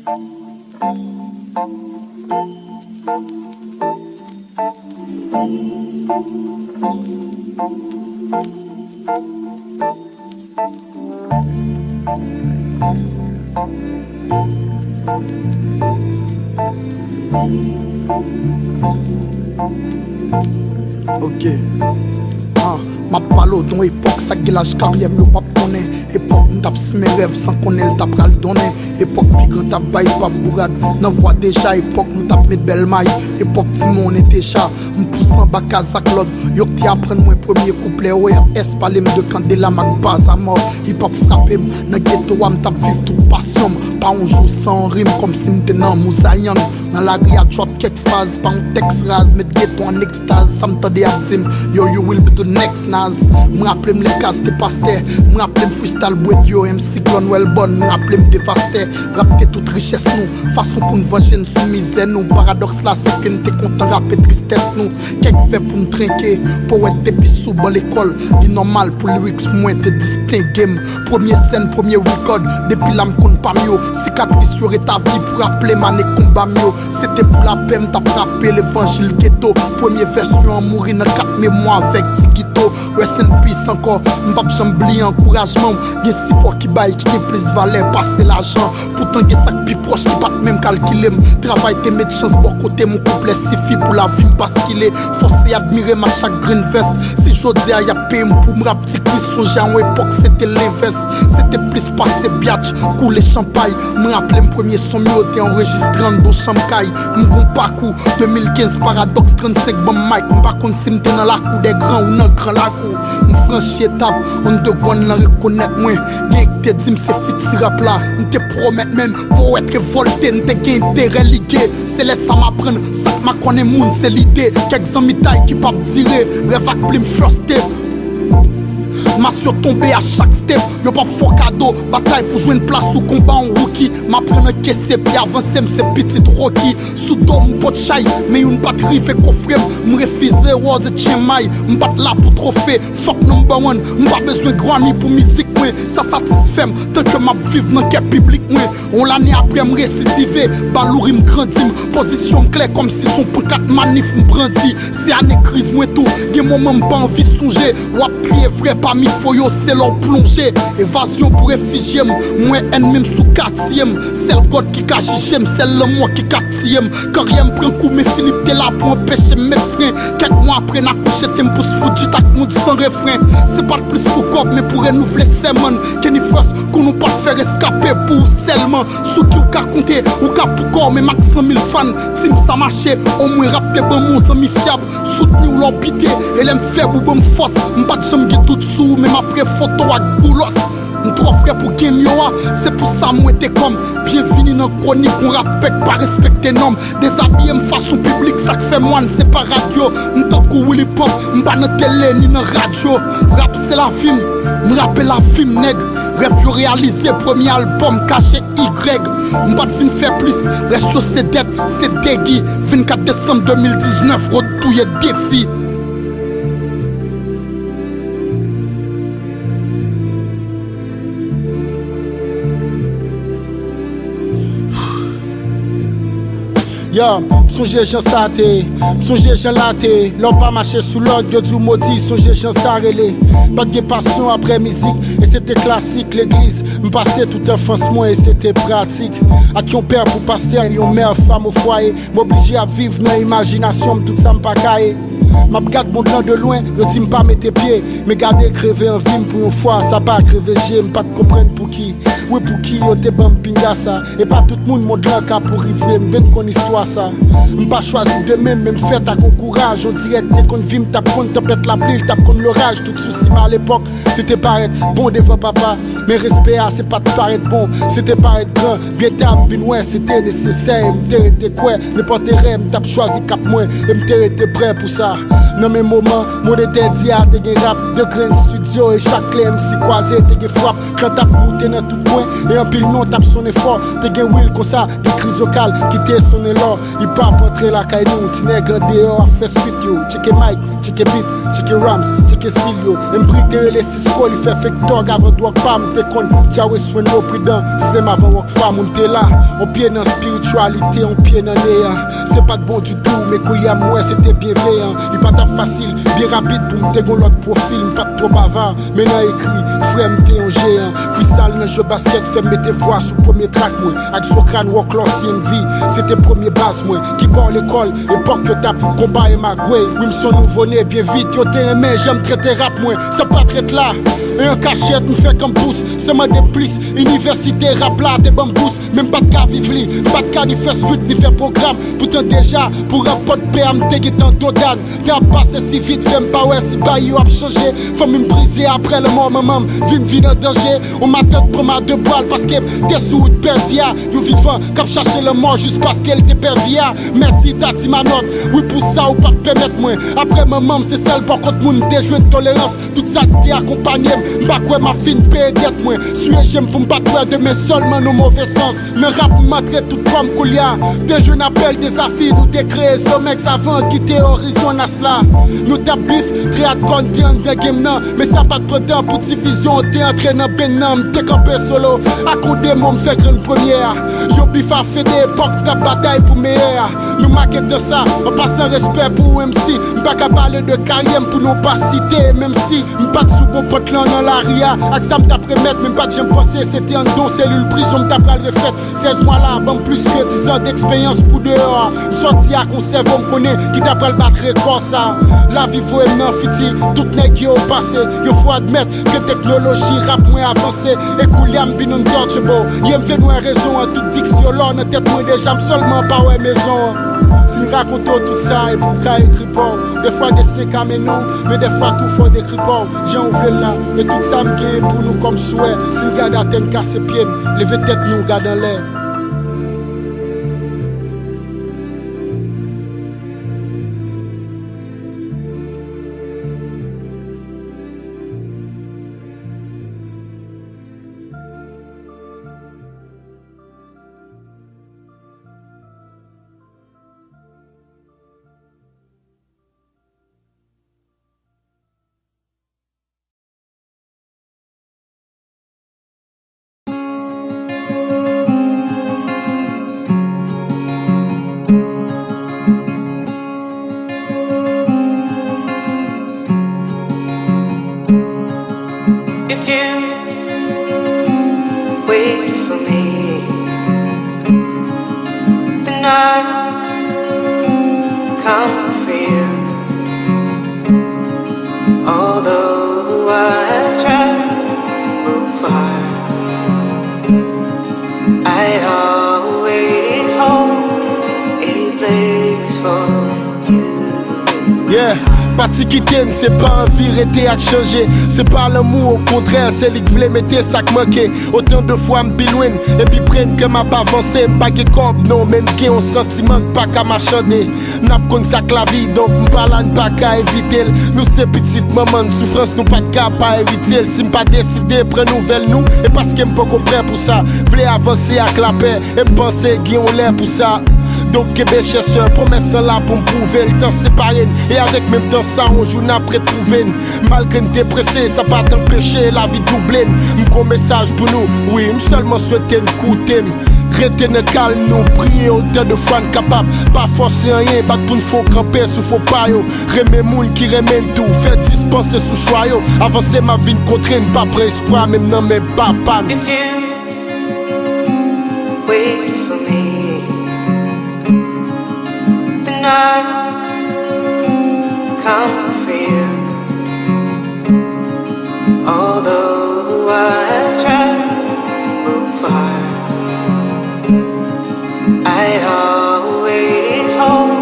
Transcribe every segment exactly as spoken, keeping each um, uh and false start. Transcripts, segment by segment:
Ok. Ah, m ap pale w de yon epòk sa k gen laj karyè m yo p ap konnen. Epòk m t ap simen rèv san konnen l ta pral donnen. Epòk pi gran t ap bay pap bourad nan vwa deja. Epòk nou t ap met bèl may. Epòk ti monnen deja. M pouse anba kazak lòd. Yo k te aprann mwen premye kouplè O R S pale m de kandela m ak baz a mò. Hip hop frape m nan geto a, m t ap viv tout pasyon m. Pa yon jou san yon rim kòmsi m te nan Mouzayann. Nan lari a drop kèk faz, pa yon tèks raz, met geto an ekstaz. Sa m tande y ap di m, yo, you will be the next Nas. M raple m lè Kaz te pastè. M raple m freestyle Bwedyo, M C Klòn Wèlbòn. M raple m devastè. Rap te tout richès nou. Fason pou n vanje n sou mizè nou. Paradòks la, se ke n te kontan rape tristès nou. Kèk vè pou m trenke. Powèt te pi sou ban lekòl. Li nòmal pou lyrics mwen te distenge m. Premye sèn, premye record, depi la m konn pa m yo. Sikatris yo ret avi pou raple m ane konba m yo. Se te pou lapè m t ap rape levanjil geto. Premye vèsyon an mouri nan kat memwa avèk ti gito. Rest in peace ankò, m p ap janm bliye ankourajman w. Gen sipò ki bay ki gen plis valè pase lajan. Poutan gen sa k pi pwòch ki pa t menm kalkile m. Travay te met chans bò kote m, yon kouplè sifi pou lavi m baskile. Fòse admire m a chak grenn vès. Si jodi a y ap peye m pou m rap, Ti Kris sonje a yon epòk se te lenvès. Se te plis pase byatch, koule chanpay. M raple m premye son m yo te anrejistre anndan yon chanm kay. M gon pakou, de mil kenz Paradòks, trannsenk ban m mic. M pa konn si m te nan lakou dè gran ou nan gran lakou. M franchi etap, underground lan rekonèt mwen. Gen k te di m se fiti rap la. M te pwomèt menm, powèt revòlte, m te gen enterè lige. Se lè sa m aprann, sa k makònen moun se lide. Kèk zanmitay ki p ap dire, rèv ak plim floste. Mas yo tonbe a chak step, yo p ap fè w kado. Batay pou jwenn plas ou konba yon rookie. M aprann ankese, pi avanse m se pitit Rocky. Sou do m pot chay, men youn pa t rive kofre m. M refize awards e tchenmay, m pa t la pou twofe. Fuck number one, m pa bezwen Grammy pou mizik mwen. Sa satisfè m, tanke m ap viv nan kè piblik mwen. On lane apre m residive, ba louri m grandi m. Pozisyon m klè kòmsi se yon pankat manif m brandi. Se ane kriz mwen tou, gen moman m pa anvi sonje. W ap triye vrè pami fo yo, se lè w plonje. Evazyon pou refijye m, m wè ènmi m sou katye m. Sèl God ki ka jije m, sèl lanmò ki ka tiye m. Karyè m pran kou, men Filip te la pou anpeche m met fren. Kèk mwa apre, n akouche Tempus Fugit ak Mood san refren. Se pa t plis pou kòb, men pou renouvle sèmon. Kenny Frost, konn ou pa fè reskape pou ou sèlman. Sou ki w ka konte, ou ka pou kò w, menm ak san mil fan. Team sa mache, omwen rap te ban m yon zanmi fyab. Soutni w lè w bite, e lè m fèb ou ban m fòs. M pa t janm gen dout sou ou, menm apre foto w ak Boulos. M twò frè pou game yo a, se pou sa m wete kò m. Byenvini nan kwonik, yon rapè k pa respekte nonm. Dezabiye m fason piblik, sa k fè mwann se pa rad yo. M tankou Willy Pop, m pa nan tele ni nan radyo. Rap se lavi m, m rape lavi m nèg. Rèv yo reyalize, premye albòm kache Y. M pa t vin fè plis, rès yo se dèt, se degi. Vennkat desanm de mil diznèf, Rod touye Defi. Yo, m sonje jan sa te ye, m sonje jan la te ye. Lè w pa mache sou lòd, yo di w modi, sonje jan sa rele. Pa t gen pasyon apre mizik, e se te klasik legliz. M pase tout anfans mwen, e se te pratik. Ak yon pè pou pastè, yon mè fanm o fwaye. M oblije ap viv nan imajinasyon m, tout sa m pa ka ye. M ap gad mond lan de lwen, yo di m pa mete pye. Men gade kreve anvi m pou yon fwa, sa pa kreve je, m pa t konprann pouki. Wi, pouki yo te ban m pinga sa. E pa tout moun mond lan ka pouri vre, m vin konn istwa sa. M pa chwazi demen m, men m fèt ak yon kouraj. On dirèk te konn vi m t ap konn tanpèt lapli, l t ap konn loraj. Tout sousi m alepòk, se te parèt bon devan papa. Men respè a, se pa t parèt bon, se te parèt gran. Byen ta m vin wè, se te nesesè, e m te rete kwè. Nenpòt erè, m t ap chwazi kap mwen, e m te rete prè pou sa. Nan menm moman, Mond Entèdi a te gen rap, de grenn estidyo, e chak lè M C kwaze, te gen frap. Kan t ap moute nan tout kwen, e anpil non t ap sonnen fò. Te gen wil konsa, de kriz vokal ki te sonnen lò. Hip hop antre lakay nou, ti nèg andeyò ap fè swit yo. Tcheke mic, tcheke beat, tcheke rhymes, tcheke stil yo. Embry te rele Cisco, li fè fake tòg avan dwòg pa m. Te konn Jawes Wenlo, Pridan, Slim avan Rockfam, ou m te la. On pye nan espirityalite, on pye nan neyan. Se pa t bon ditou, men koulye a m wè se te byenveyan. Li pa t ap fasil, byen rapid pou m te gon lòt pwofil, m pa t twò bava. Men nan ekri, frè m te yon jeyan. Freestyle nan jwe baskèt fè m mete vwa sou premye trak mwen. Ak Zokran, Wòklò, C N V, se te premye baz mwen. Kibò lekòl, epòk yo t ap konpare m ak Gwey. Wi, m s on nouvo ne, byen vit, yo te renmen jan m trete rap mwen. Sa pa t ret la, e an kachèt, m fè kanpous. San mande m plis, inivèsite rap la te ban m bous. Men m pa t ka viv li, m pa t ka ni fè swit, ni fè pwogram. Poutan deja, pou rap Pòdpè a, m te gentan dodàn. Tan ap pase si vit, fè m pa wè si bagay yo ap chanje. Fanmi m brize apre lanmò manman m, vi m vin an danje. On matant pran m a de bwa l paske m te sou wout pèdi a. Yon vivan k ap chache lanmò jis paske l te pè vi a. Mèsi Tati Manòt, wi pou sa ou pa t pèmèt mwen. Apre manman m, se sèl bò kot moun m te jwenn tolerans. Tout sa k te akonpanye m, m pa kwè m ap fin peye dèt mwen. Siye je m pou m pa t wè demen sèlman nan move sans. Nan rap m antre tout kò m koulye a. Te jwenn apèl dezafi, nou te kreye Zomex avan kite Horizon Nas la. Nou t ap bif, trè at kòn te anndan game nan. Men sa pa t pran tan pou divizyon te antre nan benn nan. M te kanpe solo, ak on demo m fè grenn premyè a. Yon bif a fede epòk, m t ap batay pou meyè a. Nou make tan sa, an pasan respè pou M C. M pa ka pale de karyè m pou nou pa site, menm si m pa t sou bon pant lan nan lari a. Ak sa m t ap remèt, men m pa t janm panse se te anndan selil prizon m ta pral refèt. Sèz mwa la, ban m plis ke dizan deksperyans pou deyò a. M sòti ak yon sèvo m konnen ki ta pral bat rekò sa. Lavi voye m nan fiti, tout nèg yo pase. Yo fò admèt ke teknoloji rap mwen avanse. E koulye a m vin untouchable. Ye m vin wè rezon an, tout diksyon lò nan tèt mwen deja, m sèlman pa wè mezon an. Si n rakonte w tout sa, epi w ka ekri pa w. Dèfwa desten ka mennen w, men dèfwa tou fò w dekri pa w jan w vle l la. E tout sa m gen pou nou kòm swè, si n gade atè n kase pye n, leve tèt nou gade anlè. If you wait for me, then I'll come for you. Although I've traveled far, I always hold a place for you. Yeah, pati kite n, se pa anvi rete ak chanje. Se pa lanmou, okontrè, se li k vle mete sa k manke. Otan de fwa m pi lwen n, epi pre n ke m ap avanse. M pa gen kòb non, men m gen yon santiman k pa ka machande. N ap konn sa k lavi, donk m pa la, n pa ka evite l. Nou se pitit manman n, soufrans nou pa t ka pa eritye l. Si m pa deside pran nouvèl nou, e paske m poko prè pou sa. Vle avanse ak lapè, e m panse gen yon lè pou sa. Donk kenbe chèchè, pwomès lan la pou m pwouve l. Tan separe n, e avèk menm tan sa, yon jou n ap retwouve n. Malgre n te prese, sa pa t anpeche lavi double n. M gon mesaj pou nou, wi, m sèlman swete n koute m. Rete nan kalm nou, priye otan de fwa n kapab. Pa fòse anyen, bat pou n fè w kanpe sou fo pa yo. Renmen moun ki renmen n tou, fè dis panse sou chwa yo. Avanse m ap vin kontre n, pa pran espwa menm nan men papa n. If you wait for me, then I'll come for you. Although I've traveled far, I always hold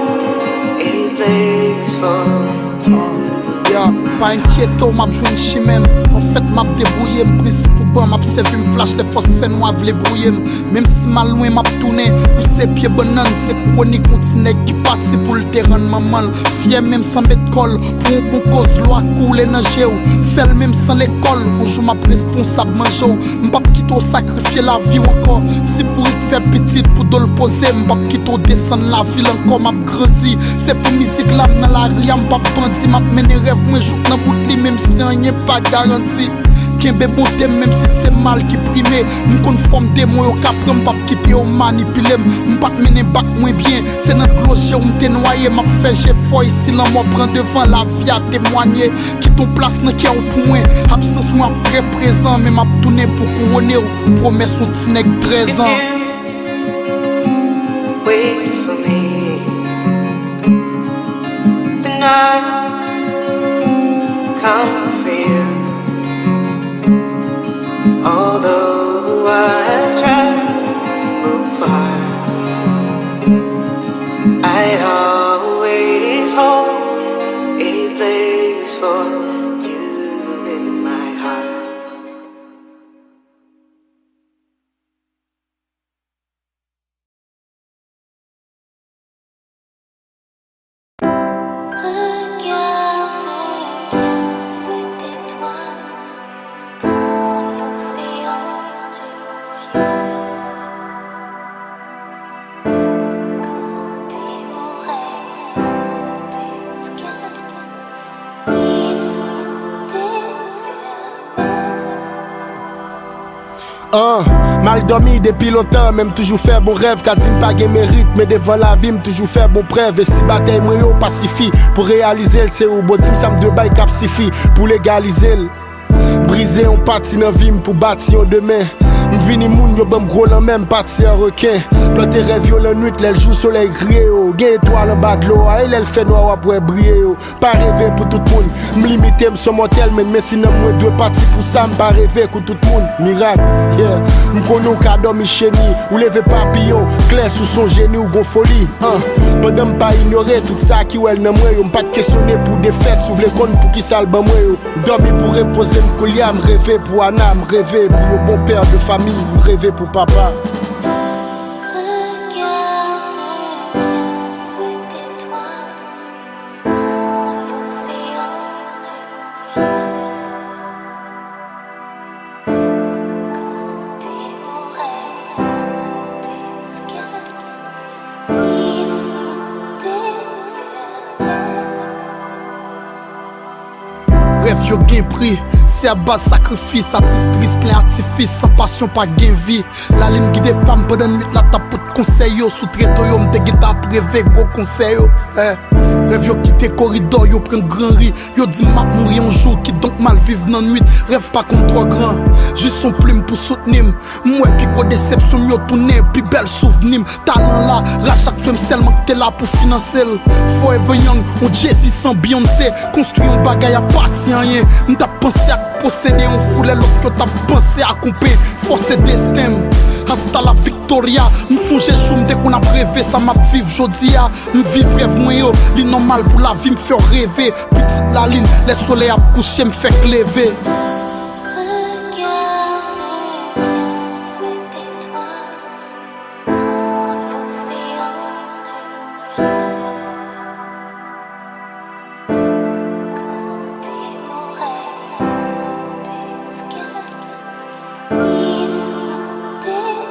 a place for you. Yeah, pa enkyete w, m ap jwenn chimen m. Anfèt, m ap debouye m, prensip ou ban m ap sèvi m, flach lè fòs fè nwa vle bwouye m. Menm si m al lwen, m ap tounen. Ou se pye bannann, se kwonik yon ti nèg ki pati pou l te rann manman l fyè, menm san met kò l. Pou yon bon koz, dlo a koule nan je w. Fè l menm san lekòl, yon jou m ap responsab manje w. M p ap kite w sakrifye lavi w ankò. Si bourik fè pitit pou do l poze, m p ap kite w desann lavil ankò. M ap grandi, se pou mizik la m nan lari a, m p ap bandi. M ap mennen rèv mwen jouk nan bout li, menm si anyen pa garanti. Kenbe bonte m, menm si se mal ki prime. M konn fòm demon yo ka pran m, p ap kite yo manipile m. M pa t mennen bak mwen byen, se nan dlo je w m te nwaye. M ap fè jefò, e si lanmò pran devan, lavi a temwanye. Kite yon plas nan kè w pou mwen. Absans mwen ap trè prezan, men m ap tounen pou kouwone w. Pwomès yon ti nèg trèz an. Wait for me. The night come for you. Although I've traveled far, I always hold a place for you in my heart. Regarde bien cette étoile dans l'océan du ciel. Quand tes beaux rêves font escale, ils sont éternels. An, mal dòmi depi lontan, men m toujou fè bon rèv. Ka di m pa gen merit, men devan lavi m toujou fè bon prèv. E si batay mwen yo pa sifi pou reyalize l, se ou Bondye m sa m dwe bay k ap sifi pou legalize l. Brize yon pati nan vi m pou bati yon demen. M vini moun, yo ban m gwo lanmè, m pati an reken. Plante rèv yo lannwit, lè l jou solèy griye yo. Gen etwal anba dlo a, e lè l fè nwa w ap wè briye yo. Pa reve pou tout moun. M limite, m se yon mòtèl, men, men si nanm mwen dwe pati pou sa, m pa reve kou tout moun. Mirak, yeah. M konnen w ka dòmi cheni, ou leve papiyon, klè si w se yon jeni, ou gon foli, an. Pandan m pa inyore tout sa ki wè l nan mwen yo, m pa t kesyone pou defèt, si w vle konn poukisa l ban mwen yo. M dòmi pou repoze m koulye a, m reve pou Ana, m reve pou yon bon pè de fami, m reve pou papa. Regarde bien cette étoile dans l'océan du ciel. Quand tes beaux rêves font escale, ils sont éternels. Rèv yo gen pri, se a baz sakrifis, atis tris, plen atifis, san pasyon pa gen vi. Lalin gide pa m pandan nwit la t ap pot konsèy yo, sou treto yo m te gentan ap reve gwo konsèy yo. Eh, rèv yo kite koridò, yo pran gran ri, yo di m m ap mouri yon jou, kidonk m al viv nan nwit. Rèv pa konn twò gran, jis yon plim pou soutni m. M wè pi gwo desepsyon m yo tounen pi bèl souvni m. Talan la, rach ak swen m sèlman k te la pou finanse l. Forever Young, yon Jay-Z san Beyoncé, konstwi yon bagay apati anyen. M t ap panse ak posede yon foulè lòt yo t ap panse ak yon pen. Fòse desten m. Hasta la victoria, m sonje jou m te konn ap reve sa m ap viv jodi a. M viv rèv mwen yo, li nòmal pou lavi m fè w reve. Pitit lalin, lè solèy ap kouche, m fèk leve. Regarde bien cette étoile dans l'océan du ciel. Quand tes beaux rêves font escale, ils sont éternels.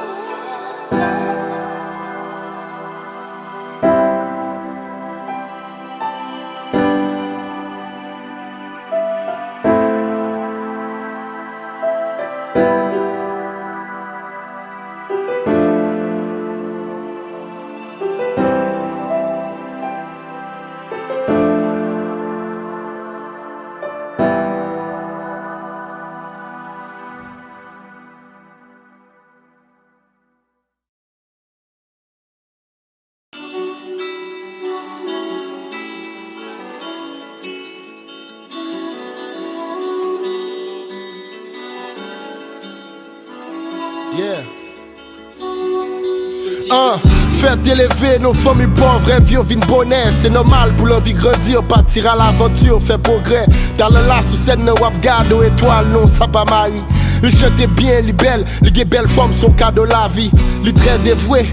Yeah. An, fèt eleve nan fanmi pòv, rèv yo vin bonè. Se nòmal pou lanvi grandi, pati alavanti, fè pwogrè. Talan la sou sèn nan, w ap gade yon etwal, non, sa pa mari. Li chante byen, li bèl, li gen bèl fòm, se yon kado lavi. Li trè devwe,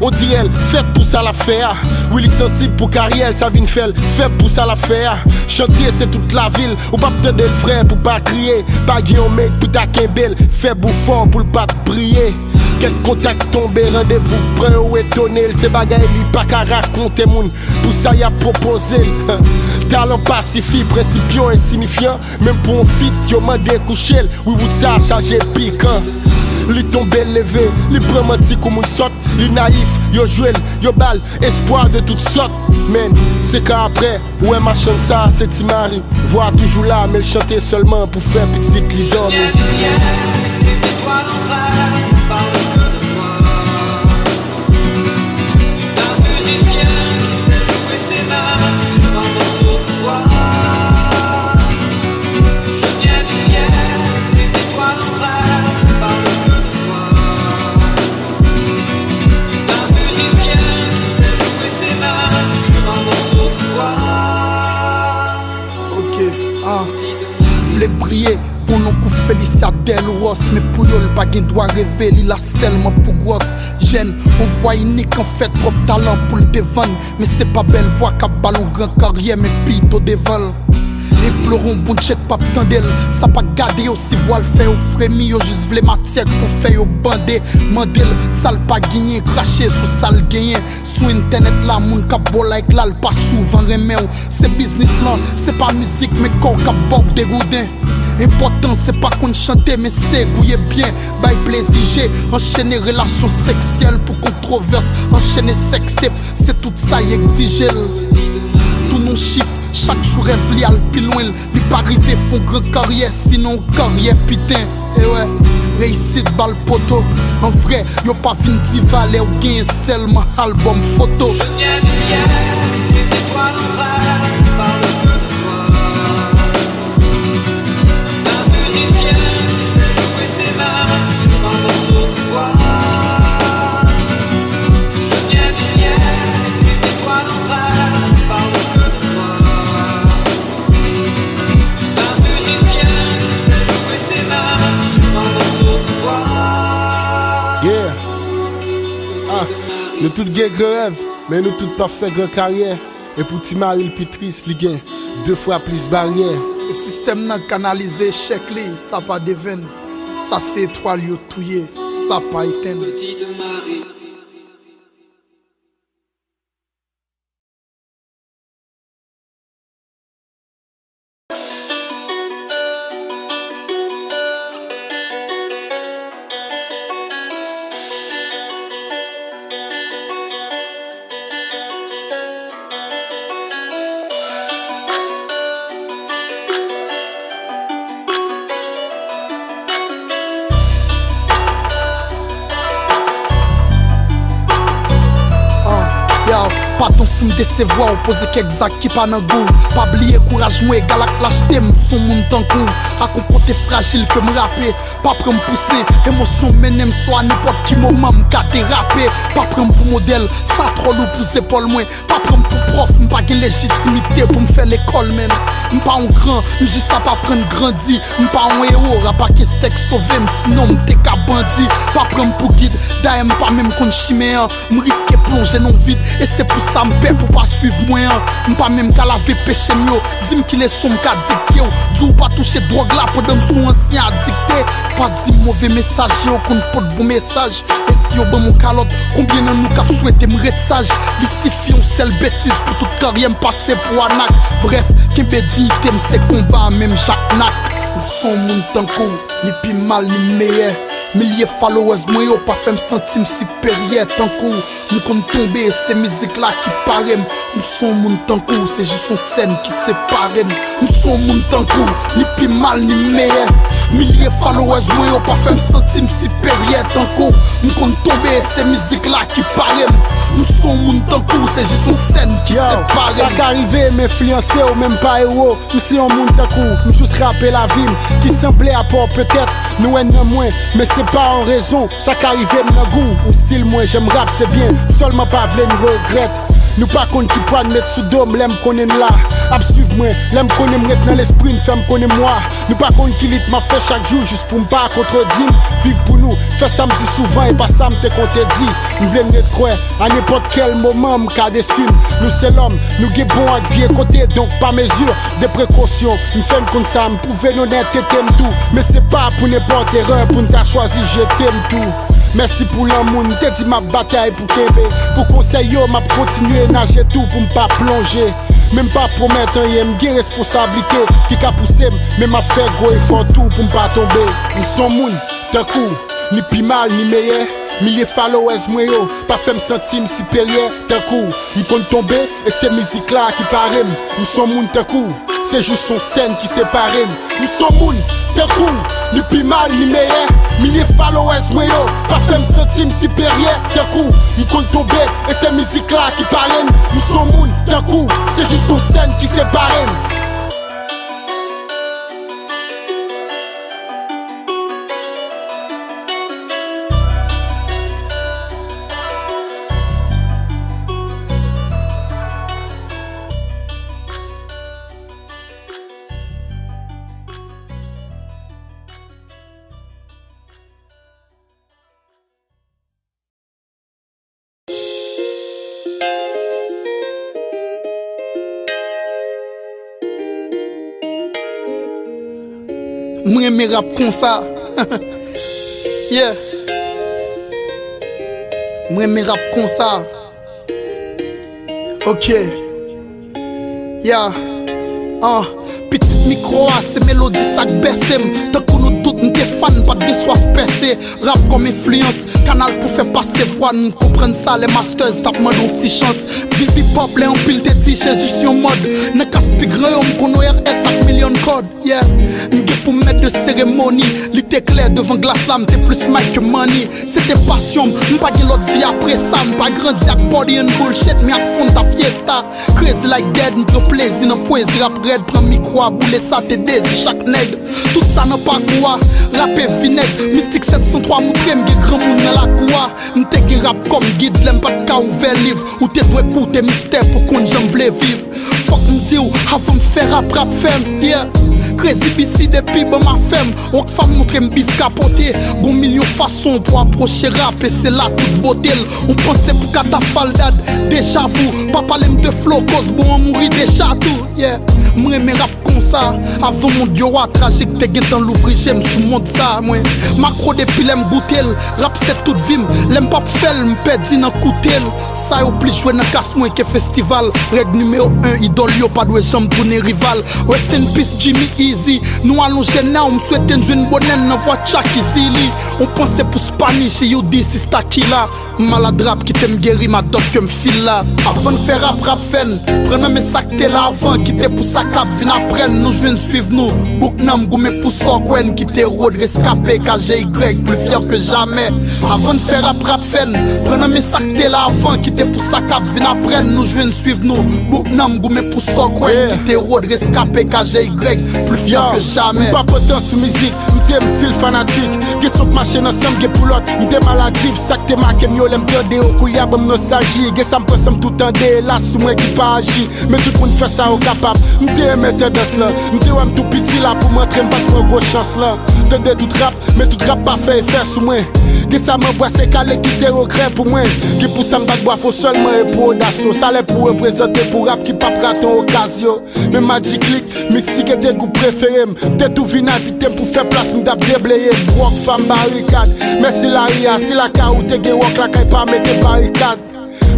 on dirè l fèt pou sa l ap fè a. Wi, li sansib pou karyè l, sa vin fè l fèb pou sa l ap fè a. Chante, se tout lavi l, ou p ap tande l frè pou pa kriye. Pa gen yon mèg pou ta kenbe l, fèb ou fò pou l pa t briye. Kèk kontak tonbe, randevou pran yo etone l. Se bagay li pa ka rakonte moun, pou sa y ap pwopoze l. Talan pa sifi, prensip yo ensinifyan. Menm pou yon feat, yo mande kouche l. Wi, wout sa chaje pikan. Li tonbe, leve, li pran manti kou moun sòt. Li nayif, yo jwe l, yo ba l espwa de tout sòt. Men, senk an aprè, ou wè machann sa, se Ti Mari. Vwa toujou la, men l chante sèlman pou fè pitit li dòmi. Ok, ah. Vle briye, gon non kou Felicia Delros, men pou yo l pa gen dwa reve, li la sèlman pou gwòs. Jèn, yon vwa inik anfèt, twòp talan pou l te vann. Men se pa bèl vwa k ap ba l yon gran karyè, men pito devan l. Enplore yon Bondye k p ap tande l. Sa pa gade yo si vwa l fè yo fremi, yo jis vle matyè k pou fè yo bande. Mande l sa l pa genyen, krache sou sa l genyen. Sou entènèt la, moun k ap ba w like la, l pa souvan renmen w. Se biznis lan, se pa mizik, men kò w k ap ba w degouden. Enpòtan, se pa konn chante, men se gouye byen, bay plezi je, anchene relasyon seksyèl pou kontwovès, anchene sextape, se tout sa y egzije l. Tounen yon chif, chak jou rèv li al pi lwen l, li pa rive fè yon gran karyè, sinon yon karyè piten. E wè, reyisit ba l poto, an vrè, yo pa vin di valè w genyen sèlman albòm foto. Yeah. Ah, nou tout gen gran rèv, men nou tout p ap fè gran karyè. E pou Ti Mari l pi tris, li gen de fwa plis baryè. Se sistèm nan k kanalize echèk li, sa pa devenn. Sa se etwal yo touye, sa pa etenn. Ah, yow, padon si m desevwa w, poze kèk zak ki pa nan gou w. Pa bliye kouraj mwen egal ak lachte m, m s on moun tankou w. Ak yon kote frajil ke m rape. Pa pran m pou sen, emosyon mennen m swa nenpòt ki moman m ka derape. Pa pran m pou modèl, sa twò lou pou zepòl mwen. Pa pran m pou pwòf, m pa gen lejitimite pou m fè lekòl menm. M pa yon gran, m jis ap aprann grandi. M pa yon ewo, rap ak estèk sove m, sinon m te ka bandi. Pa pran m pou gid, dayè m pa menm konn chimen an. M riske plonje nan vid, e se pou sa m pè pou pa swiv mwen an. M pa menm ka lave peche m yo, di m ki leson m ka dikte w. Di w pa touche dwòg la pandan m s on ansyen adikte. Pa di m move mesaj, yo konn pot bon mesaj. E si yo ban m yon kalòt, konbyen nan nou k ap swete m ret saj? Li sifi yon sèl betiz pou tout karyè m pase pou anak. Brèf, kenbe diyite m se konba a menm Jaknak. M s on moun tankou w, ni pi mal ni meyè. Milye followers mwen yo pa fè m santi m siperyè tankou w. M konn tonbe, se mizik la ki pare m. M s on moun tankou w, se jis yon sèn ki separe n. M s on moun tankou w, ni pi mal ni meyè. Milye followers mwen yo pa fè m santi m siperyè tankou w. M konn tonbe, se mizik la ki pare m. M s on moun tankou w, se jis yon sèn ki separe n. Yo, sa ka rive m enfliyanse w, men m pa ewo. M se yon moun tankou w, m jis rape lavi m, ki sanble a pa w petèt. Nou wè n nan mwen, men se pa yon rezon. Sa ka rive m nan gou, ou stil mwen, jan m rap se byen. M sèlman pa vle n regrèt. Nou pa konn ki pwa n met sou do m lè m konnen n la. Ap swiv mwen, lè m konnen m ret nan lespri n fè m konnen m wa. Nou pa konn ki lit m ap fè chak jou jis pou m pa kontredi m. Viv pou nou, fè sa m di souvan e pa sa m te konte di. M vle n ret kwè, a nenpòt kèl moman m ka desi n. Nou se lòm, nou gen bon ak vye kote, donk pa mezi de prekosyon. M fè n konn sa, m pwouve n onètete m tou. Men se pa pou nenpòt erè pou n ta chwazi jete m tou. Mèsi pou lanmou n te di m ap batay pou kenbe. Pou konsèy yo, m ap kontinye naje tou pou m pa plonje. Men m pa pwomèt anyen, m gen responsablite ki ka pouse m, men m ap fè gwo efò tou pou m pa tonbe. M s on moun, tankou, ni pi mal, ni meyè, milye followers mwen yo pa fè m santi m siperyè, tankou, m konn tonbe, e se mizik la ki pare m. M s on moun, tankou, se jis on sèn ki separe n. M s on moun, tankou, ni pi mal, ni meyè, milye followers mwen yo pa fè m santi m siperyè, tankou, m konn tonbe, e se mizik la ki pare n. M s on moun, tankou, se jis on sèn ki separe n. M renmen rap konsa. Yeah. M renmen rap konsa. Ok. Ya, ah, pitit mikwo a, se melodi sa k bèse m. Tankou nou tout, m te fan, m pa t gen swaf pèse. Rap kòm enfliyans, kanal pou fè pase vwa n. M konprann sa, lè Masters t ap mande yon ti chans. Viv hip hop, lè anpil te di Jezi se yon mòd. Nan kas pi gran yo, m konn O R S ak milyon kòd. Yeah, m gen pou m mèt de seremoni. Li te klè devan glas la, m te plis Mike ke Money. Se te pasyon m, m pa gen lòt vi apre sa. M pa grandi ak party and bullshit, men ak Fanta Fiesta. Crazy like dead, m pran plezi nan pwezi rap rèd. Pran mikwo a, boule sa, te dezi chak nèg. Tout sa nan pakou a, rape vinèg. Mistik sèt san twa moutre m gen granmoun nan lakou a. M te gen rap kòm gid, lè m pa t ka ouvè liv. Ou te dwe koute mistè pou konn jan m vle viv. Fòk m di w, avan m fè rap, rap fè m, yeah. Crazy B C depi ban m afè m. Rockfam montre m bif ka pote. Gon milyon fason pou apwoche rap, e se la tout bote l. Ou panse pou katafal dad, deja vu. Pa pale m de flow, koz bon an mouri deja tou, yeah. M renmen rap konsa. Avan mond yo a trajik, te gentan louvri je m sou mond sa, mwen. Makro depi lè m goute l, rap se tout vi m. Lè m p ap fè l, m pèdi nan koute l. Sa yo plis jwe nan kas mwen ke festival. Règ nimewo en, idòl yo pa dwe janm tounen rival. Rest in peace Jimmy Easy. Nou alonje now, m swete n jwenn bonè n nan vwa Chucky Zilly. On panse pou Spanish, U D, Sista Killa. M malad rap, kite m geri, m adòt ke m fil la. Avan n fè rap, rap fè n. Pran nan men sa k te la avan, kite pou sa k ap vin aprè n. Nou jwenn, swiv nou. Bouk nan m, goumen pou sa w kwè n. Kite Rod reskape, K G Y, plus fier que jamais. Avan n fè rap, rap fè n. Pran nan men sa k te la avan, kite pou sa k ap vin aprè n. Nou jwenn, swiv nou. Bouk nan m, goumen pou sa w kwè n. Kite Rod reskape, K G Y, plus fier que jamais. M pa pòtan sou mizik, m te m fil fanatik. Gen son k mache nan san m, gen pou lòt, m te maladif. Sa k te make m yo lè m tande yo, koulye a ban m nostalji. Gen sa m pran san m tou tande, elas sou mwen ki pa aji. Men tout moun fè sa yo kapab. M te renmen tandans lan. M te wè m tou piti la pou m antre, m pa t pran gwo chans lan. Tande tout rap, men tout rap pa fè efè sou mwen. Gen sa m anbwase kale kite regrè pou mwen. Gen pou sa m bat bwavo sèlman e pou odas yo. Sa lè pou reprezante pou rap ki p ap rate yon okazyon. Men Magic Click, Mistik e de gwoup prefere m. M te tou vin adikte m pou fè plas m t ap debleye. Rockfam barikad. Mèsi lari a, si lakay ou te gen wòk lakay pa mete barikad.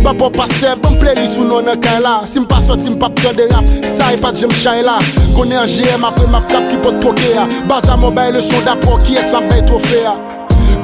Papa pastè, ban m playlist ou non nan kay la. Si m pa sòti, m p ap tande rap. Sa e pa t janm chay la. Konnen an G M apre m ap rap ki pot twoke a. Baza mò bay leson dapò kiyès m ap bay twofe a.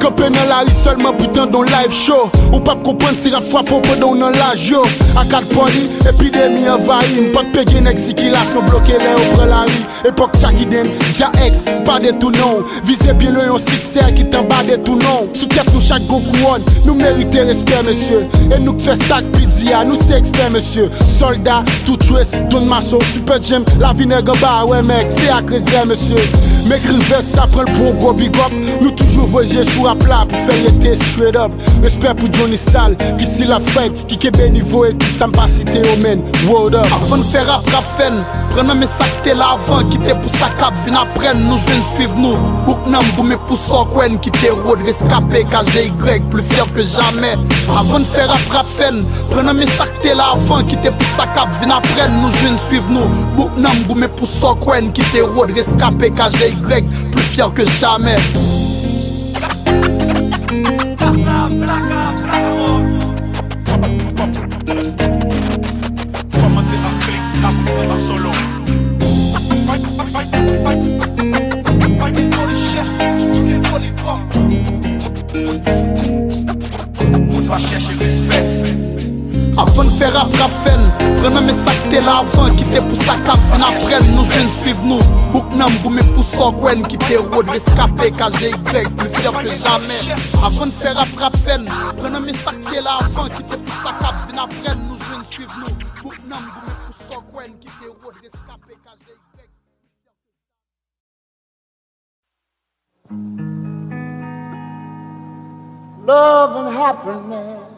Kanpe nan lari sèlman pou tande yon live show. Ou p ap konprann si rap frape w pandan w nan laj yo. Akad pòli, epidemi anvayi m. Pòt pe gen nèg sikilasyon bloke lè yo pran lari. Epòk Chucky Den, Dja X, pa detounen w. Vize byen lwen yon siksè ki t anba detounen w. Sou tèt nou chak gon kouwòn, nou merite respè, mesye. E nou k fè sa k pi di a, nou se ekspè, mesye. Sòlda, Touchwes, Don Maso, Super Jam, lavi nèg anba a, wè mèg, se ak regrè, mesye. Make Rivers sa pran l pou yon gwo big up. Nou toujou voye je sou rap la pou fè l rete straight up. Respè pou Johnny Style, ki still ap fight, ki kenbe nivo e tout sa m pa site yo, man. Word up. Avan n fè rap, rap fè n. Pran nan men sa k te la avan, kite pou sa k ap vin aprè n. Nou jwenn, swiv nou. Bouk nan m, goumen pou sa w kwè n. Kite Rod reskape, K G Y, plus fier que jamais. Avan n fè rap, rap fè n. Pran nan men sa k te la avan, kite pou sa k ap vin aprè n. Nou jwenn, swiv nou. Bouk nan m, goumen pou sa w kwè n. Kite Rod reskape, K G Y, plus fier que jamais. Kòmanse an klik, tap Avan n fè rap, rap fè n pran nan men sa k te la avan, kite pou sa k ap vin apre n. Nou jwenn, swiv nou, bouk nan m, goumen pou sa w kwè n. Kite wòd, reskape, K G Y, pli fyè ke jamè. Avan n fè rap, rap fè n pran nan men sa k te la avan, kite pou sa k ap vin apre n. Nou jwenn, swiv nou, bouk nan m, goumen pou sa w kwè n. Kite wòd, reskape, K G Y. Love and happiness.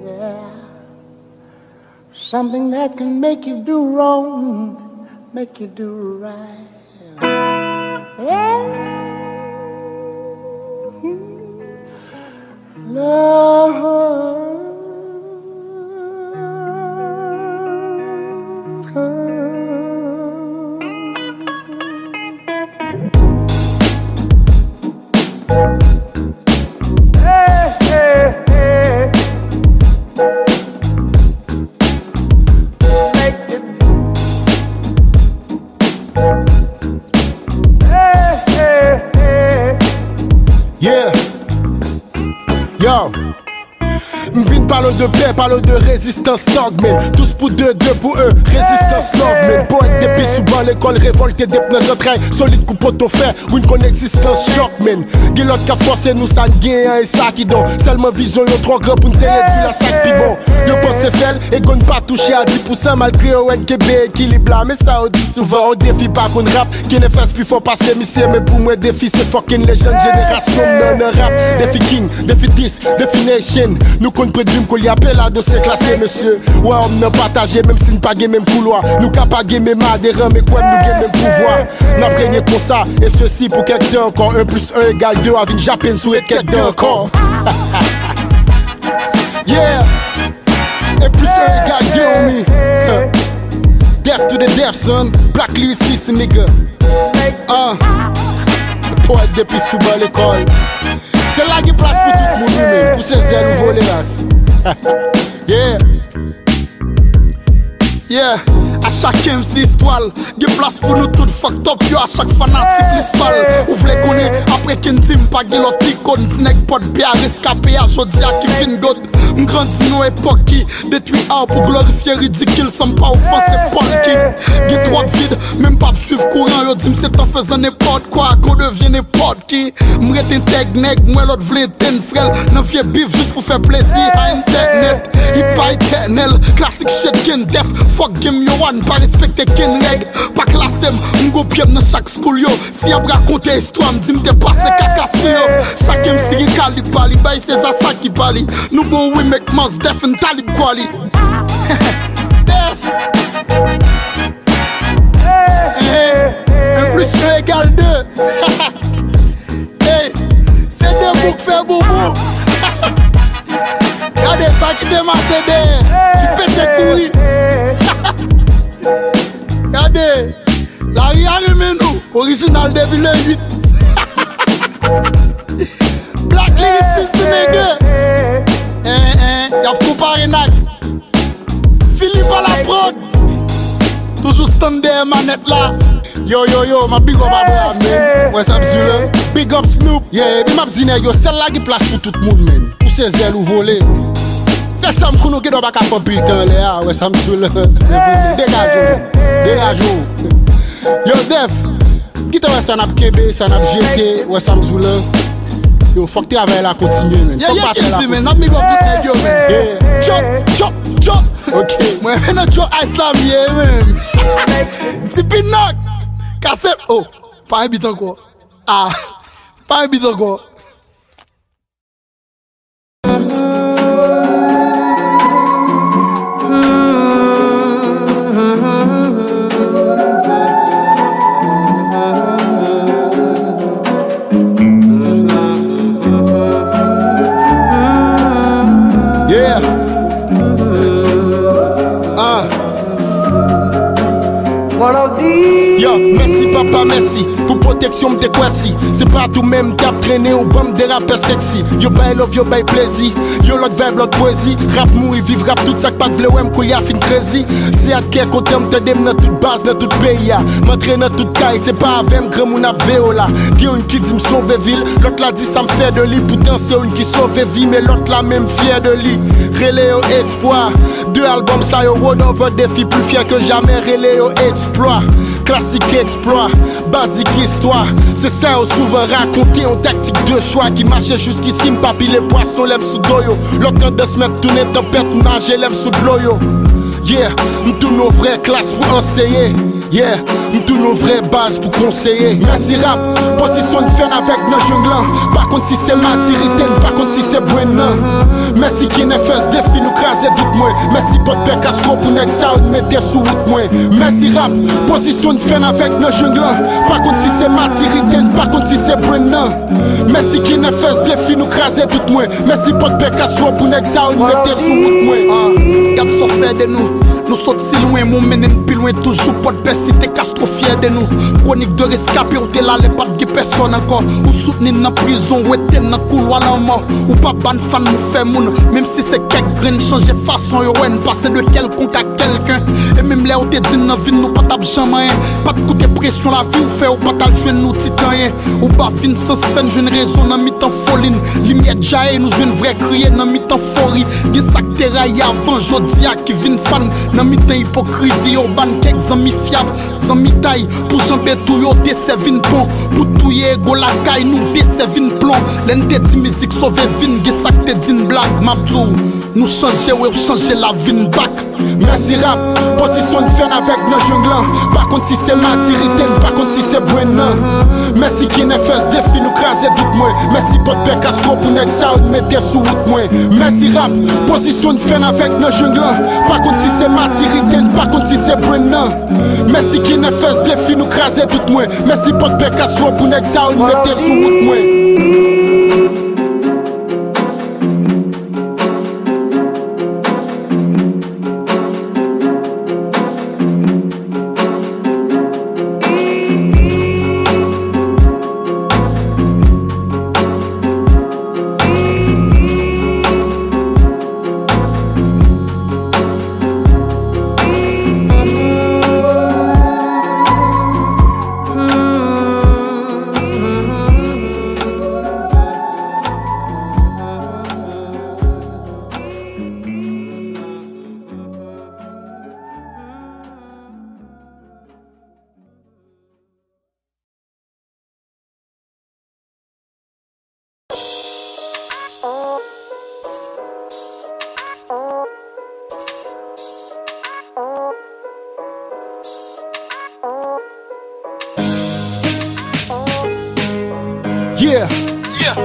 Yeah. Something that can make you do wrong, make you do right. Yeah. Love. Hey, hey, hey. Make it. Hey, hey, hey. Yeah. Yo. M vin pale w de pè, pale w de rezistans, Dogman. Tous pou de, de pou un. Rezistans, love, man. Powèt depi sou ban lekòl, revòlte depi nan zantray. Solid kou poto fè, wi n konn egzistans, chòk, man. Gen lòt k ap fòse nou, sa n genyen an, e sa ki don. Sèlman vizyon yo twò gran pou n te redui l a sa k pi bon. Yo panse fè l, ego n pa touche a dis pou san, malgre yo wè n kenbe ekilib la. Men sa yo di souvan, on defi pa konn rap. Kenefès pi fò pase misye, men pou mwen defi se fucking lejann jenerasyon m nan, nan rap. Defi king, defi dis, defi nation. Nou konn pran dream kolye apè la, dosye klase, mesye. Wè, òm nan pataje, menm si n pa gen menm koulwa. Nou ka pa gen menm aderan, men kwè m, nou gen menm pouvwa. N ap renye konsa, e sesi pou kèk tan ankò. Un plus un égale deux, a vin jape n sou kèk dan ankò. Yeah! Un plus un égale deux, homie. Death to the death, son. Black lyricist, nigga. Ah. Powèt depi sou ban lekòl. Se la gen plas pou tout moun, wi, men. Pou se zèl ou vole, las. Yeah. Yeah. A chak M C istwa l. Gen plas pou nou tout, fucked up yo, a chak fanatik lis pa l. Ou vle konnen, apre Kendy m pa gen lòt ikòn. Ti nèg pòt pè a, reskape a, jodi a ki fin got. M grandi nan epòk ki detwi art pou glorifye ridikil, san m pa ofanse Polky. Gen twòp vid, men m p ap swiv kouran, yo di m se tan fezan nenpòt kwa, qu'on devient n'importe qui. M ret entèg nèg, m wè lòt vle etenn frè l nan vye bif jis pou fè plezi a entènèt. Hit pa etènèl, klasik shit, Ken Def, fuck game yo, one pa respekte ken règ. Pa klase m, m gon pye m nan chak school yo. Si y ap rakonte istwa m, di m te pase kaka sou yo. Chak M C gen kalib pa li, bay Seza sa ki pa li. Nou bon wi, make Mos Def and Talib Kweli. Def. Hey, hey, un plus un égale deux. Hey, se de bouk fè boubou. Gade sa ki te mache dèyè, ki pete kouri. Gade, lari a renmen nou. Orijinal depi le uit. Black lyricist nigga. En, en, y ap konpare n ak Philippe à la prod. Toujou stand dèyè manèt la. Yo, yo, yo, m ap big up Abraham, man. Wè sa m di w la. Big up Snoop. Yeah, epi m ap di nèg yo, sèl la gen plas pou tout moun, man. Ou se zèl ou vole. Sèl sa m konn ou gen dwa pa ka fè anpil tan anlè a, wè sa m di w la. Degaje w, degaje w. Yo, Def, kite wè sa n ap kenbe, sa n ap jete, wè sa m di w la. Yo, fòk travay la kontinye, man. Fòk batay la kontinye. N ap big up tout nèg yo, man. Yeah. Chop, chop, chop. Ok. Mwen, men nan Joe Ice la m ye, man. Tipi Nok. Kase, oh, pa yon bit ankò. Ah, pa yon bit ankò. Yeah. Ah. Yo, mèsi papa, mèsi pou pot Seksyon m te kwè si se pa tou menm m t ap trennen ou ban m de rapè seksi. Yo bay love, yo bay plezi, yon lòt vibe, lòt pwezi. Rap mouri, viv rap, tout sa k pa t vle wè m koulye a fin krezi. Se ak kè kontan m tande m nan tout baz, nan tout peyi a. M antre nan tout kay, se pa avè m granmoun ap veye w la. Gen youn ki di m sove vil, lòt la di sa m fè de li. Poutan se youn ki sove vi, men lòt la menm fyè de li. Rele yo espwa. De albòm sa yo, World Over Defi, pli fyè ke jamè. Rele yo eksplwa, klasik eksplwa, bazik istwa. Se sa yo souvan rakonte, yon taktik de chwa ki mache jiskisi. M pa pile pwason lè m sou do yo. Lòt tandans mèt tounen tanpèt, m naje lè m sou dlo yo. Yeah, m tounen yon vrè klas pou anseye. Yeah, m tounen yon vrè baz pou konseye. Mèsi rap, pozisyon n fè n avèk nan jeng lan. Pa konn si se matirite n, pa konn si se brenn nan. Mèsi Ken F S Defi, nou kraze dout mwen. Mèsi Pòdpè Kastwo pou nèg sa yo n mete sou wout mwen. Mèsi rap, pozisyon n fè n avèk nan jeng lan. Pa konn si se matirite n, pa konn si se brenn nan. Mèsi Ken F S Defi, nou kraze dout mwen. Mèsi Pòdpè Kastwo pou nèg sa yo n mete sou wout mwen. Ah, gad sa w fè de nou. Nou soti lwen, men w mennen n pi lwen toujou. Pòdpè, site Kastwo fyè de nou. Kwonik de reskape, ou te la lè p ap gen pèsòn ankò. Ou soutni n nan prizon, ou wete n nan koulwa lanmò. Ou pa ban n fann, nou fè moun. Menm si se kèk grenn, chanje fason yo wè n, pase de kèlkonk a kèlken. E menm lè ou te di n nan vi n nou pa t ap janm anyen. Pa t koute presyon lavi ou fè, ou pa t al jwenn nou ti tanyen. Ou pa fin sans fè n jwenn rezon nan mitan foli n. Limyè djaye, nou jwenn vrè kriye nan mitan fori. Gen sa k te rayi avan, jodi a ki vin fan nan mitan ipokrizi. Yo ban n kèk zanmi fyab, zanmitay. Pou janbe tou yo te sèvi n pon. Pou touye ego lakay nou te sèvi n plon. Lè n te di mizik sove vi n, gen sa k te di n blag. M ap di w, nou chanje, wi, w chanje lavi n back. Mèsi rap, pozisyon n fè n avèk nan jeng lan. Pa konn si se matirite n, pa konn si se brenn nan. Mèsi Ken F S Defi, nou kraze dout mwen. Mèsi Pòdpè Kastwo pou nèg sa yo n mete sou wout mwen. Mèsi rap, pozisyon n fè n avèk nan jeng lan. Pa konn si se matirite n, pa konn si se brenn nan. Mèsi Ken F S Defi, nou kraze dout mwen. Mèsi Pòdpè Kastwo pou nèg sa yo n mete sou wout mwen. Yeah. Yeah.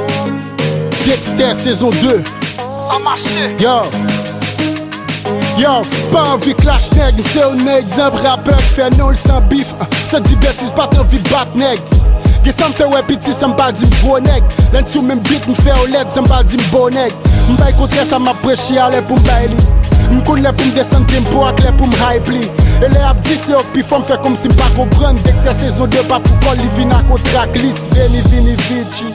Dexter sezon de. Sa mache. Yo. Yo, pa anvi clash nèg, m se youn nan egzanp rapè k fè non l san bif. Se di betiz, pa t anvi bat nèg. Gen sa m fè wè piti san m pa di m gwo nèg. Lè n sou menm beat, m fè yo lèd san m pa di m bon nèg. M bay kontrè sa m ap preche a lè pou m bay li. M konn lè pou m desann tempo ak lè pou m hype li. E lè y ap di se yo k pi fò, m fè kòmsi m pa konprann. Dexter sezon de pa pou kò l, li vin ak on track list. Veni, vini, vici.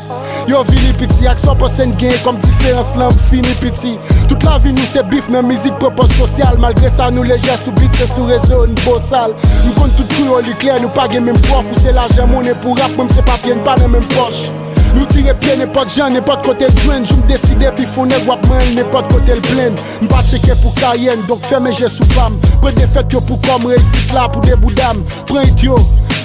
Yo vini piti ak sa w panse n genyen kòm diferans lan, m fini piti. Tout lavi nou se bif nan mizik, pran pòz sosyal. Malgre sa nou lejè sou beat, se sou rezo yo n bosal. M konn tout kou yo li klè, nou pa gen menm pwòf, ou se lajan monnen pou rap, mwen m se papye, n pa nan menm pòch. Nou tire pye nenpòt jan, nenpòt kote n jwenn, jou m deside bif on nèg w ap manyen l nenpòt kote l plenn. M pa tcheke pou karyè n, donk fèmen je sou pa m. Pran defèt yo pou kò m, reyisit la pou de bouda m. Pran it yo.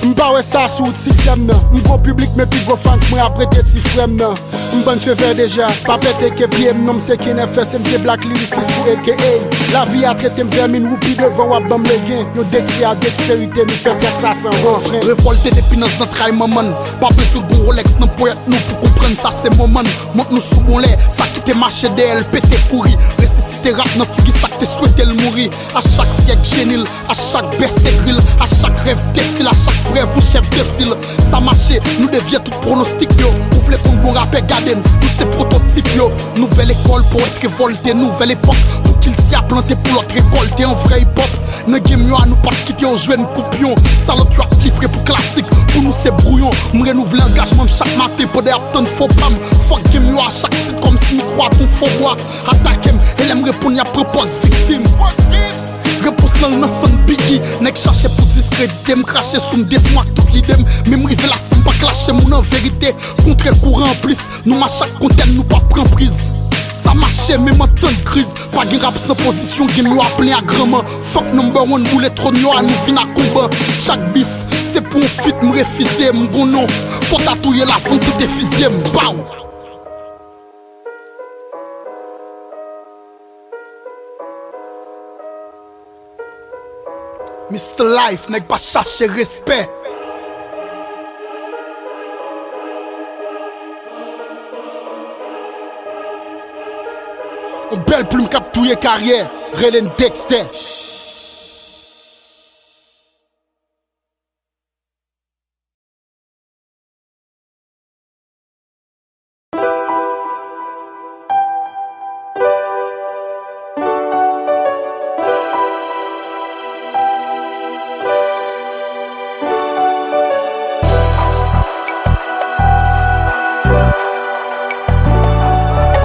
M pa wè sa sou wout siksè m nan. M gon piblik men pi gwo fans mwen ap rete ti frè m nan. M bann fevè deja, pa pete ke pye m, non m se Ken F S, m te black lyricist pou A K A. Lavi a trete m vèmin, woupi devan w ap ban m legen. Yon dekse a dekserite, nou fè trèk sa san refren. Revòlte depi nan zantray manman n. Pa bezwen gon Rolex nan ponyèt nou pou konprann sa se moman n. Mont nou sou bon lè, sa ki te mache dèyè l pete kouri. Resisite rap nan figi sa k te swete l mouri. A chak syèk jeni l, a chak bè se gri l, a chak rèv defil, a chak prèv ou chèf de fil. Sa mache, nou devye tout pwonostik yo. Ou vle konn bon rapè, gade n, nou se pwototip yo. Nouvèl ekòl, powèt revòlte, nouvèl epòk. Pou kilti a plante, pou lòt rekòlte, an vrè hip-hop. Nan game yo a nou p ap kite yo jwenn koupyon. Sa lòt yo ap livre pou klasik, pou nou se bwouyon. M renouvle angajman m chak maten pandan y ap tann fo pa m. Fòk game yo a chak tit kòmsi mikwo a t on fo bwa. Atake m, e lè m reponn y ap pran pòz viktim. Repons lan nan sann Biggie. Nèg chache pou diskredite m, krache sou m, detwi m ak tout lide m. Men m rive la san m pa klache moun an verite. Kontre kouran anplis, nou mache ak kontèn, nou p ap pran priz. Sa mache menm an tan de kriz. Pa gen rap san pozisyon, game yo a plen ak granman. Fòk number one boule twòn yo a, nou vin ak konba. Chak bif, se pou yon fit m refize, m gon non. Fò ta touye l avan w tante fizye m, baw! Mister Life, nèg pa chache respè. On bèl plim k ap touye karyè, rele n Dexter.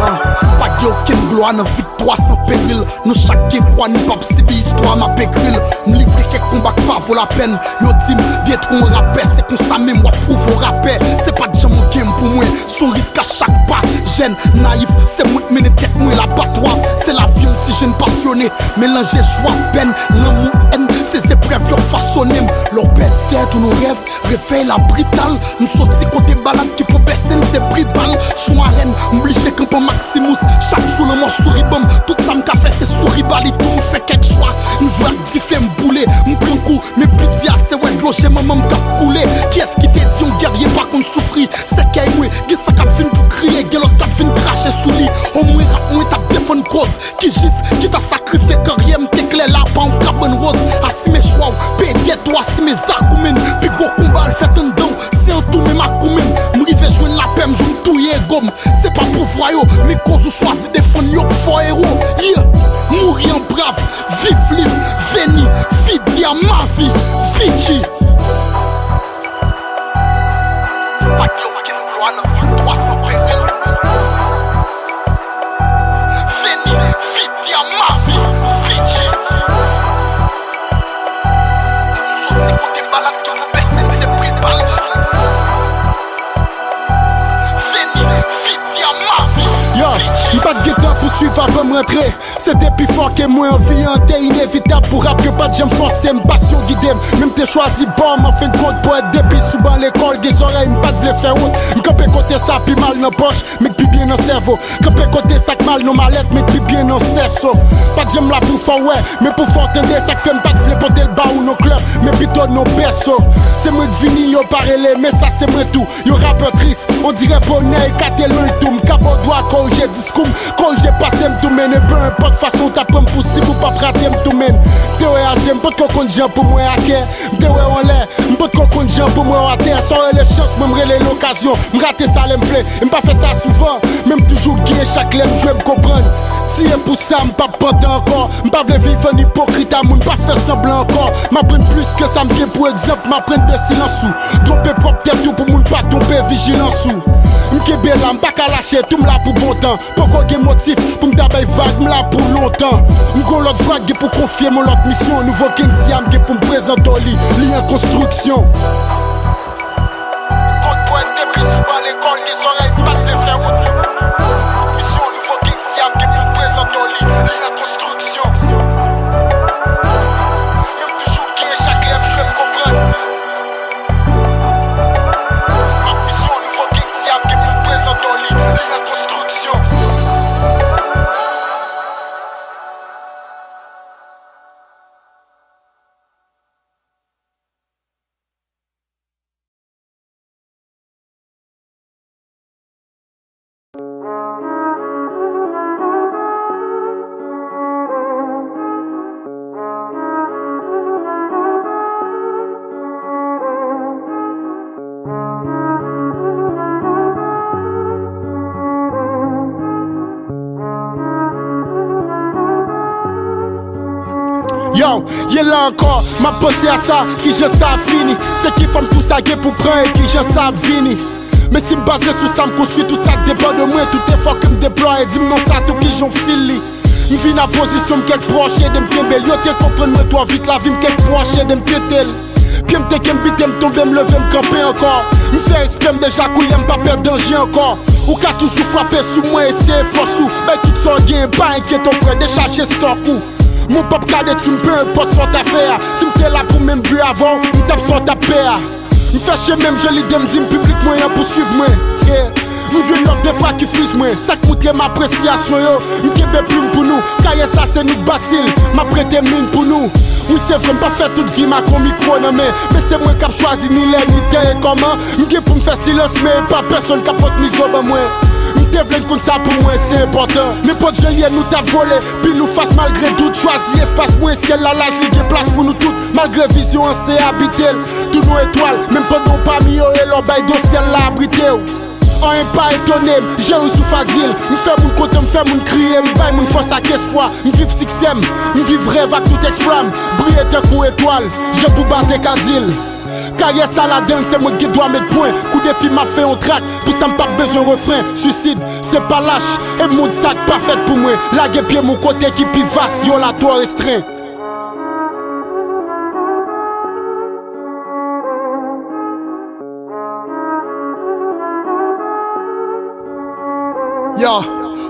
Ah, pa gen okenn glwa nan viktwa san peril. Nou chak gen kwa, nou p ap sibi istwa m ap ekri l. M livre kèk konba k pa vo lapèn. Yo di m, detwi yon rapè, se konsa menm w ap pwouve w rapè. Se pa t janm yon game pou mwen, se yon risk a chak pa. Jèn, nayif, se mwen k mennen tèt mwen labatwa. Se lavi yon ti jèn pasyone, melanje jwa, pèn, lanmou, èn. Se zeprèv yo k fasone m. Lè w pèdi tèt ou nan rèv, refèy la brital. M soti kote bal ap ki pou bèse m, se pri bal. Sou arèn, m blije kanpe an Maximus. Chak jou lanmò souri ban m. Tout sa m ka fè se souri ba li tou. M fè kèk chwa, m jwe ak dife, m boule, m pran kou. Men piti a se wè dlo je manman m k ap koule. Kiyès ki te di yon gèrye pa konn soufri? Sèkèy mwen, gen sa k ap vin pou kriye, gen lòt k ap vin krache sou li. Omwen rap mwen t ap defann kòz ki jis, kit a sakrifye karyè m te klè la pa yon kabann wòz. Asime chwa w, peye dèt ou, asime zak ou menn. Pi gwo konba al fèt anndan w, se an tou menm ak ou menm. M rive jwenn lapè m, jou m touye ego m. Se pa pouvwa yo, men koz ou chwazi defann yo k fè w ewo. Yeah, mouri an brav, viv lib, veni, vidi a ma vi, Fidji. Pa gen okenn glwa nan viktwa san peril. Veni, vidi a ma vi, Fidji. M soti kote bal ap ki pou bèse m, se pri bal. Veni, vidi a ma vi, Yo, Fidji. M pa t gen tan pou swiv avan m rantre. Se te pi fò ke mwen, anvi an te inevitab pou rap yo pa t janm fòse m, pasyon gide m. Men m te chwazi bò m, anfendkont, pwèt depi sou ban lekòl, gen zòrèy m pa t vle fè wont. M kanpe kote sa pi mal nan pòch, men k pi byen nan sèvo. Kanpe kote sa k mal nan malèt, men k pi byen nan sèso. Pa t janm la pou fè w wè, men pou fè w tande, sa k fè m pa t vle pote l ba ou nan klèb, men pito nan bèso. Se mwen k vini, yo pa rele, men sa se mwen tou. Yon rapè tris, on dirè bonè ekate lwen l tou. M ka ba w dwa korije diskou m, korije pase m tou, men e pe enpòt fason w ta pran m pou sib, ou p ap rate m tou, men. M te wè aje, m potko konn jan pou m wè akè. M te wè w anlè, m potko konn jan pou m wè w atè. Sa w rele chans, mwen m rele lokazyon. M rate sa lè m vle, e m pa fè sa souvan, men m toujou gen chak lè m jwe, m konprann. Si e pou sa, m p ap pantan ankò. M pa vle viv an ipokrit a moun, pa fè sanblan ankò. M aprann plis ke sa m gen, pou egzanp, m aprann de silans ou. Twonpe pwòp tèt ou pou moun pa twonpe vijilans ou. M kenbe la, m pa ka lache, tou m la pou bon tan. Poko gen motif pou m ta bay vag, m la pou lontan. M gon lòt vag, gen pou konfye m on lòt misyon. Nouvo Kenzi a, m gen pou m prezante w li, li an konstriksyon. Kot pwèt depi sou ban lekòl, gen zòrèy m pa t vle fè wont. Misyon nouvo Kenzi a, m gen pou m prezante w li, li an konstriksyon. Men m toujou gen chak lè m jwe, m konprann. Misyon nouvo Kenzi a, m gen pou m prezante w li, li an konstriksyon. Yo, ye la ankò, m ap panse a sa, kijan sa ap fini. Se ki fòm tou sa gen pou pran e kijan sa ap vini. Men si m baze sou sa m konstwi, tout sa k depann de mwen, tout efò ke m deplwaye, di m non sa tou kijan w feel li. M vin a pozisyon m kèk pwòch ede m kenbe l. Yo te konprann mwen twò vit, lavi m kèk pwòch ede m tete l. Pye m te kenbe, bite m tonbe, m leve m kanpe ankò. M fè espre m deja koulye, m pa pè danje ankò. Ou ka toujou frape sou mwen, eseye fòs ou. Bay tout sa w genyen, pa enkyete w frè, dechaje stòk ou. Mwen p ap ka detwi m, pe enpòt sa w ta fè a. Si m te la pou menm bi avè w, m t ap sa w t ap pè a. M fè chemen m, jan lide m di m piblik mwen an pou swiv mwen. Yeah. M jwenn lòt de fwa ki friz mwen. Sa k moutre m apresyasyon yo. M kenbe plim pou nou. Karyè sa se nou k bati l. M ap rete min pou nou. Wi, se vre, m p ap fè tout vi m ak yon mikwo nan men. Men se mwen k ap chwazi ni lè, ni tan e kòman. M gen pou m fè silans, men e pa pèsonn k ap pot mizo ban mwen. M te vle n konn sa pou mwen, se enpòtan. Nenpòt jan l ye, nou t ap vole. Pil ou fas malgre dout, chwazi espas mwen, syèl la laj, li gen plas pou nou tout. Malgre vizyon an se abite l, tou nou etwal, menm pandan w pami yo, e lè w bay do syèl la abrite w. Anyen pa etone m, Jezi sou fadil, m fè moun kontan, m fè moun kriye, m bay moun fòs ak espwa, m viv siksè m, m viv rèv ak tout eksplwa m, briye tankou etwal, jan Booba te ka di l. Karyè sa ladan l, se mwen ki gen dwa met pwen, kou defi m ap fè yon trak, pou sa m p ap bezwen refren, swisid, se pa lach, e mond sa k pa fèt pou mwen, lage pye m yon kote ki pi vas, yon latò restren. Ya,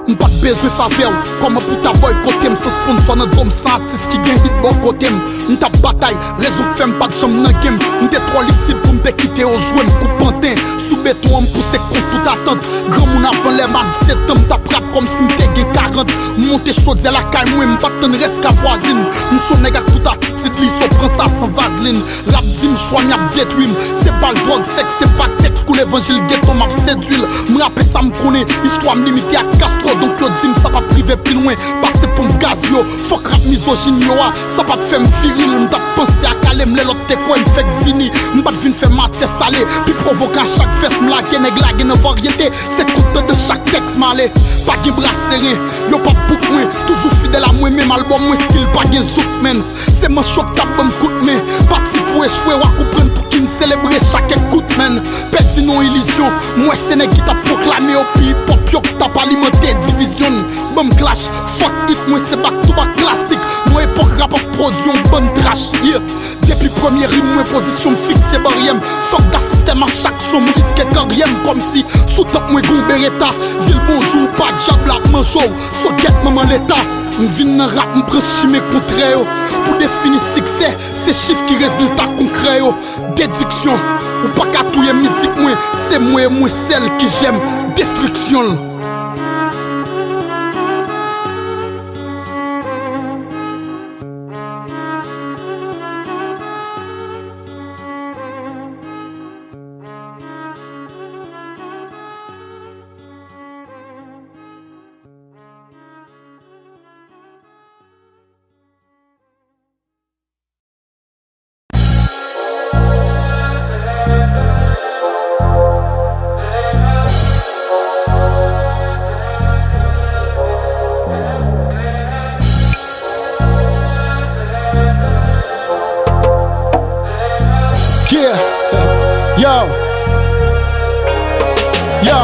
m pa t bezwen favè w. Kòman pou ta bòykote m san sponsò nan do m, san atis ki gen hit bò kote m? M t ap batay, rezon k fè m pa t janm nan game. M te twò lisid pou m te kite yo jwe m kou panten. Sou beton an, m pouse kont tout atant. Granmoun avan lè m a disèt an, m t ap rap kòmsi m te gen karant. M monte chodyè lakay mwen, m pa t tann rès ka vwazin. M se yon nèg ak tout atitid li, so pran sa san vazlin. Rap di m chwa m y ap detwi m. Se bal, dwòg, sèks, se pa tèks kou levanjil geto m ap sedui l. M rape sa m konnen, istwa m limite ak Castro, donk yo di m sa p ap rive pi lwen pase ponp gaz yo. Fòk rap mizojin yo a, sa pa t fè m viril. M t ap panse ak ale m lè lòt te kwè m fèk vini. M pa t vin fè matyè sale, pi pwovokan a chak vès m lage, nèg lage nan varyete. Se kontan de chak tèks m ale. Pa gen bra seren, yo p ap bouk mwen. Toujou fidèl a mwen menm, albòm mwen stil pa gen zouk, menn. Se manch yo k t ap ban m kout men. Pati pou echwe, w a konprann pouki m selebre chak èk kout, menn. Pèdi nan yon ilizyon, m wè se nèg ki t ap pwoklame yo pi hip hop yo k t ap alimante divizyon n. Ban m clash, fuck it, mwen se back to back klasik. Yon epòk rap ap pwodui yon bann trash, yeah. Depi premye rim mwen, pozisyon m fikse baryè m. Fòk da sistèm a chak son m riske karyè m kòmsi sou tank mwen gon bereta. Di l bonjou, pa dyab la ap manje w. So gèt manman leta. M vin nan rap, m pran chimen kontrè yo. Pou defini siksè, se chif ki rezilta konkrè yo. Dediksyon, ou pa ka touye mizik mwen. Se mwen e mwen sèl ki jèm destriksyon l. Yeah. Yo. Yo.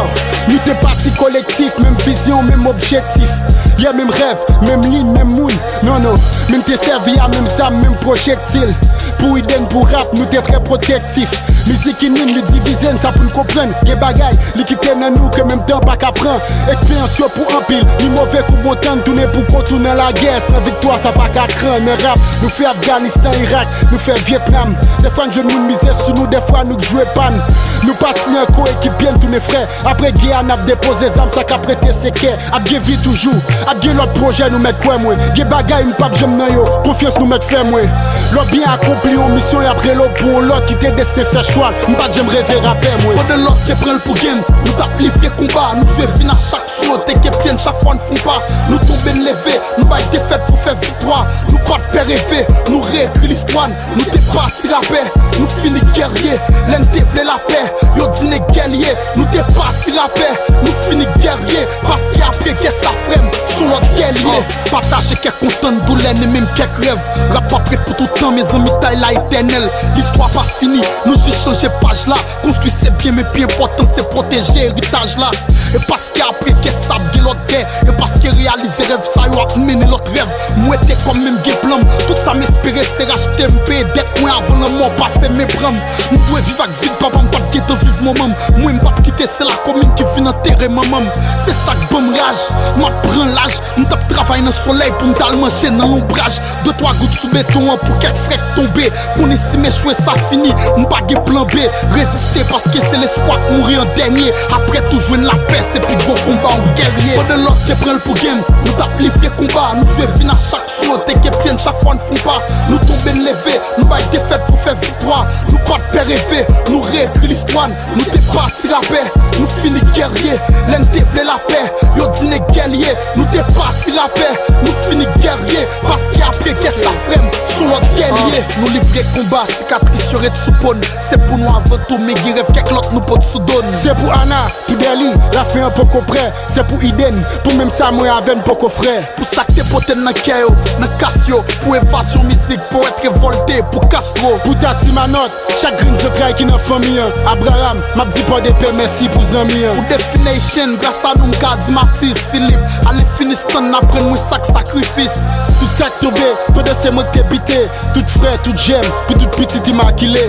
Nou te pati kolektif, menm vizyon, menm objektif. Yeah, menm rèv, menm liy, menm moun. Non, non. Men m te sèvi a menm zam, menm pwojektil. Pou ide n, pou rap, nou te trè pwotektif. Mizik ini n, li divize n, sa pou n konprann. Gen bagay, li kite nan nou ke menm tan pa ka pran. Eksperyans yo pou anpil, li move kou bon tan, tounen pou kont ou nan lagè. San viktwa, sa pa ka kran. Nan rap, nou fè Afganistan, Irak, nou fè Vyetnam. Dèfwa n jwenn moun mize sou nou, dèfwa nou k jwe pa n. Nou pati an ko, ekip byen, tounen frè. Apre gè a, n ap depoze zam, sa k ap rete se kè. Ap gen vi toujou, ap gen lòt pwojè nou mèt kwè mwen. Gen bagay m p ap janm nan yo, konfyans nou mèt fè mwen. Lè w byen akonpli yon misyon, y ap rele w pou yon lòt, kite desten fè chwa l. M pa t janm reve rapè mwen. Pandan lòt te pran l pou game, nou t ap livre konba, nou jwe vin a chak sou yo, te gen pye n chak fwa n fon pa. Nou tonbe n leve, nou bay defèt pou fè viktwa. Nou pa t pè reve, nou reekri listwa n. Nou te pati rapè, nou fini gèrye. Lè n te vle lapè, yo di nèg gè l ye. Nou te pati rapè, nou fini gèrye. Paske apre gè sa frè m, s on lòt gè l ye. Pataje kè kontan, doulè, ni menm kèk rèv. Rap ap ret pou toutan, mezanmi, tay la etènèl. Listwa pa fini, nou jis chanje paj la. Konstwi se byen, men pi enpòtan se pwoteje eritaj la. E paske apre gè sa ap gen lòt gè. E paske reyalize rèv sa yo ap mennen lòt rèv. M wete kòm menm gen plan m. Tout sa m espere se rachte m, peye dèt mwen avan lanmò pase men pran m. M dwe viv ak vid papa m, m p ap gentan viv moman m. Mwen m p ap kite se lakomin ki vin antere manman m. Se sa k ban m raj, m ap pran laj. M t ap travay nan solèy pou m t al manje nan lonbraj. De twa gout sou beton an pou kèk frè k tonbe. Konnen si m echwe sa fini, m pa gen plan B. Reziste paske se lespwa k mouri an dènye. Apre tou jwenn lapè, se pi gwo konba yon gèrye. Pandan lòt te pran l pou game, nou t ap livre konba. Nou jwe vin a chak sou yo, te gen pye n chak fwa n fon pa. Nou tonbe n leve, nou bay defèt pou fè viktwa. Nou pa t pè reve, nou reekri listwa n. Nou te pati rapè, nou fini gèrye. Lè n te vle lapè, yo di nèg gèlye. Nou te pati rapè, nou fini gèrye. Paske apre gè sa frè m, sou lòt gèlye. Nou livre konba, sikatris yo ret sou po n. Se pou nou avan tou, men gen rèv kèk lòt nou pot sou do n. Se pou Ana, pou Dèli, lafen an poko prè. Se pou Iden, pou menm sa mwen avè n poko frè. Pou sa k te pote n nan kè yo, nan kas yo. Pou evazyon mizik, powèt revòlte, pou Castro. Pou Tati Manòt, chak grenn zantray ki nan fanmi an. Abraham, m ap di Pòdepè mèsi pou zanmi an. Pou Defination, gras a nou m ka di Matis, Filip, ale Finistan, aprann mwen sa k sakrifis. Tout sa k tonbe, pandan se mwen k te bite. Tout frè, tout jèm, pou tout pitit imakile.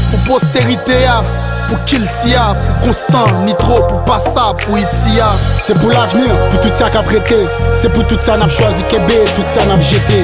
Pou posterite a, pou kilti a, pou Konstan, Nitro, pou pasa, pou Iti a. Se pou lavni, pou tout sa k ap rete. Se pou tout sa n ap chwazi kenbe, tout sa n ap jete.